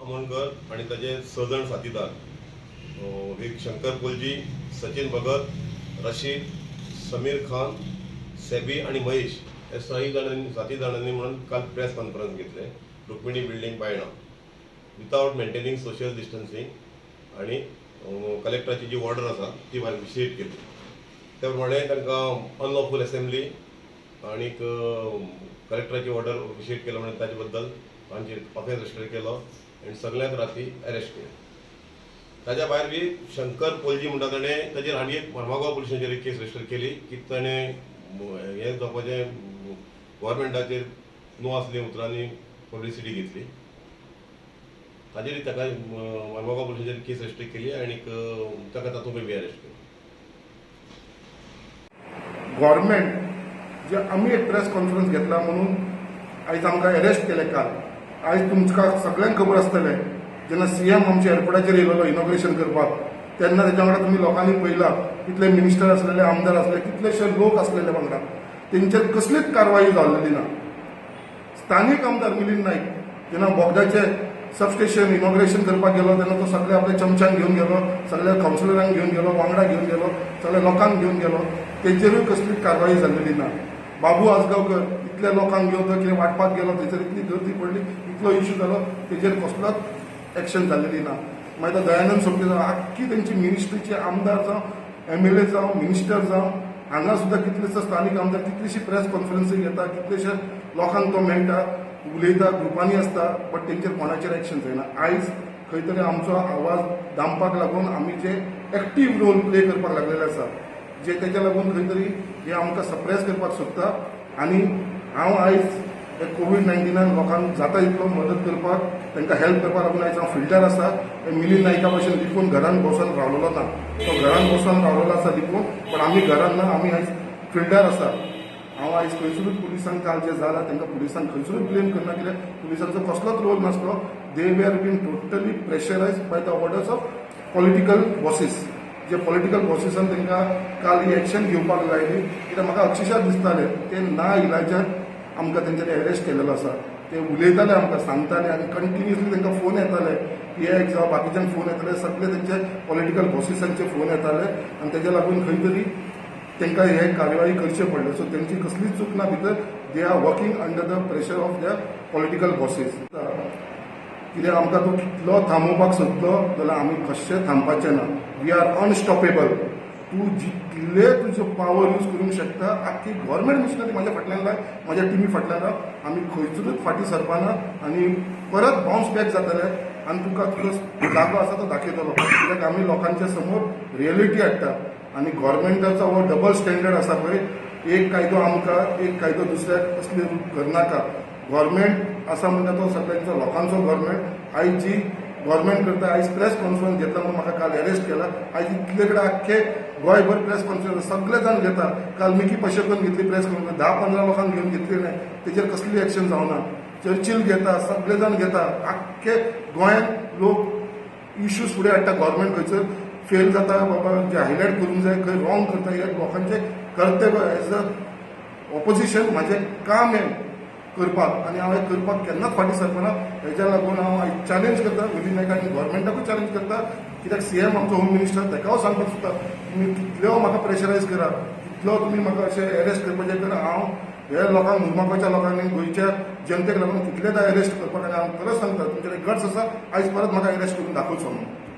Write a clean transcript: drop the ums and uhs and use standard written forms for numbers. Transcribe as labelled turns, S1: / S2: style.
S1: आमोणकर आनी ताचे स जाण साथीदार एक शंकर पोलजी, सचिन भगत, रशीद, समीर खान, सेबी आनी महेश हे सही जाणांनी साती जाणांनी म्हणून काल प्रेस कॉन्फरन्स घेतले रुक्मिणी बिल्डींग, बायणा, विदावट मेंटेनिंग सोशल डिस्टन्सिंग आनी कलेक्टराची जी ऑर्डर आसा ती व्हायलेट केली. त्या प्रमाणे तांकां अनलॉफूल असेंब्ली आनीक कलेक्टराची ऑर्डर व्हायलेट केलो म्हणून ताचे बद्दल तांचेर ऑफेन्स रजिस्टर केलो आनी सगळ्यांक राती अरेस्ट केले. ताच्या भायर बी शंकर पोलजी म्हणटा ताणें, ताचेर आनी एक मर्मागोवा पुलिसांचेर एक केस रजिस्टर केली की ताणें हें जावपाचें, गोवोरमेंटाचेर नो आसली उतरांनी पब्लिसिटी घेतली. ताजेर ताका मर्मागोवा पुलिसांचेर केस रजिस्टर केली आनी ताका तातूंत बी अरेस्ट केलो.
S2: गव्हर्मेंट जे आमी एक प्रेस कॉन्फरन्स घेतला म्हणून आयज आमकां अरेस्ट केले काल. आयज तुमकां सगळ्यांक खबर आसतलें, जेन्ना सीएम आमच्या एअरपोर्टाचेर येयलेलो इनॉग्रेशन करपाक, तेन्ना तेच्या वांगडा तुमी लोकांनी पळयला कितले मिनिस्टर आसलेले, आमदार आसले, कितलेशे लोक आसलेले वांगडा. तेंचेर कसलीच कारवाई जाल्लेली ना. स्थानीक आमदार मिलिंद नाईक जेन्ना बोगदाचे सबस्टेशन इनॉग्रेशन करपाक गेलो, तेन्ना तो सगळे आपल्या चमच्यांक घेवन गेलो, सगळ्या कावन्सिलरांक घेवन गेलो, वांगडा घेवन गेलो, सगळ्या लोकांक घेवन गेलो. तेंचेरूय कसलीच कारवाई जाल्लेली ना. बाबू आजगांवकर इतल्या लोकांक घेवन तो कितें वाटपाक गेलो, थंयसर इतली गर्दी पडली, इतलो इश्यू जालो, तेजेर कसलोच एक्शन जाल्लेली ना. मागीर तो दयानंद सोपटे जावं, आख्खी तेंची मिनिस्ट्रीचे आमदार जावं, एमएलए जावं, मिनिस्टर जावं, हांगा सुद्दां कितलेशे स्थानीक आमदार कितलीशी प्रेस कॉन्फरन्सी घेता, कितलेशे लोकांक तो मेळटा, उलयता, ग्रुपांनी आसता, बट तेंचेर कोणाचेर एक्शन जायना. आयज खंय तरी आमचो आवाज दामपाक लागून आमी जे एक्टीव रोल प्ले करपाक लागलेले आसा, जे तेच्या लागून खंय तरी हे आमकां सप्रेस करपाक सोदता. आनी हांव आयज हे कोवीड 19नान लोकांक जाता तितलो मदत करपाक, तांकां हेल्प करपाक लागून आयज हांव फिल्डार आसा. हे मिलिंद नायका भशेन लिपून घरान बसून रावलेलो ना. तो घरान बसून रावलेलो आसा लिपून, पण आमी घरान ना, आमी आयज फिल्डार आसा. हांव आयज खंयसरूच पुलिसांक काल जें जालां तांकां पुलिसांक खंयसरूच ब्लेम करना, कित्याक पुलिसांचो कसलोच रोल नासलो. They were been totally pressurise by the orders of political bosses. जे पॉलिटिकल बॉसिसान तांकां काल ही एक्शन घेवपाक लायली, कित्याक म्हाका अक्षरशा दिसताले ते ना इलाजान आमकां तेंच्यांनी अरेस्ट केलेलो आसा. ते उलयताले, आमकां सांगताले आनी कंटिन्युअसली तांकां फोन येताले, पी एक जावं बाकीच्यांक फोन येताले, सगळे तेंचे पॉलिटिकल बॉसिसांचे फोन येताले आनी तेज्या लागून खंय तरी तांकां हे कार्यवाही करचे पडले. सो तेंची कसलीच चूक ना भितर. They are working under the pressure of the political bosses. कित्याक आमकां तूं कितलो थांबोवपाक सोदलो जाल्यार आमी कशें थांबपाचें ना. We are unstoppable. तूं जितले तुजो पावर यूज करूंक शकता, आख्खी गव्हर्मेंट मशिनरी म्हाज्या फाटल्यान लाय, म्हाज्या टिमी फाटल्यान राव, आमी खंयसरूच फाटीं सरपाना आनी परत बाउन्स बॅक जातले आनी तुका तुजो जागो आसा तो दाखयतलो. कित्याक आमी लोकांच्या समोर रियलिटी हाडटा आनी गव्हर्मेंटाचो हो डबल स्टँडर्ड आसा पळय, एक कायदो आमकां, एक कायदो दुसऱ्याक, असले करनाका. गव्हर्मेंट आसा म्हणटा तो सगळ्यांचो लोकांचो गव्हर्मेंट. आयज जी गव्हर्मेंट करता, आयज प्रेस कॉन्फरन्स घेतला म्हणून म्हाका काल अरेस्ट केला. आयज इतले कडेन आख्खे गोंयभर प्रेस कॉन्फरन्स सगळे जाण घेता. काल मिकी पशेकोन घेतली प्रेस कॉन्फरन्स, 10-15 लोकांक घेवन घेतली नाही, तेजेर कसली एक्शन जावना. चर्चिल घेता, सगळे जाण घेता. आख्खे गोंयांत लोक इश्यूज फुडें हाडटा. गव्हर्मेंट खंयसर फेल जाता बाबा, जे हायलायट करूंक जाय, खंय रॉंग करता, हे लोकांचे कर्तव्य. एज अ ऑपोजिशन म्हाजें काम हें करपाक आनी हांव हें करपाक केन्नाच फाटीं सरपाना. हेज्या लागून हांव आयज चॅलेंज करता मिलिंद नायक आनी गव्हर्मेंटाकूय चॅलेंज करता. कित्याक सीएम आमचो, होम मिनिस्टर, ताका हांव सांगपाक सोदता, तुमी कितल्यो म्हाका प्रेशरायज करा, कितलो तुमी म्हाका अशें अरेस्ट करपाचें करा, हांव हे लोकांक, मुरमागांवच्या लोकांनी, गोंयच्या जनतेक लागून कितलेदां अरेस्ट करपाक. आनी हांव खरेंच सांगता, तुमचे गट्स आसा, आयज परत म्हाका अरेस्ट करून दाखोवचो म्हणून.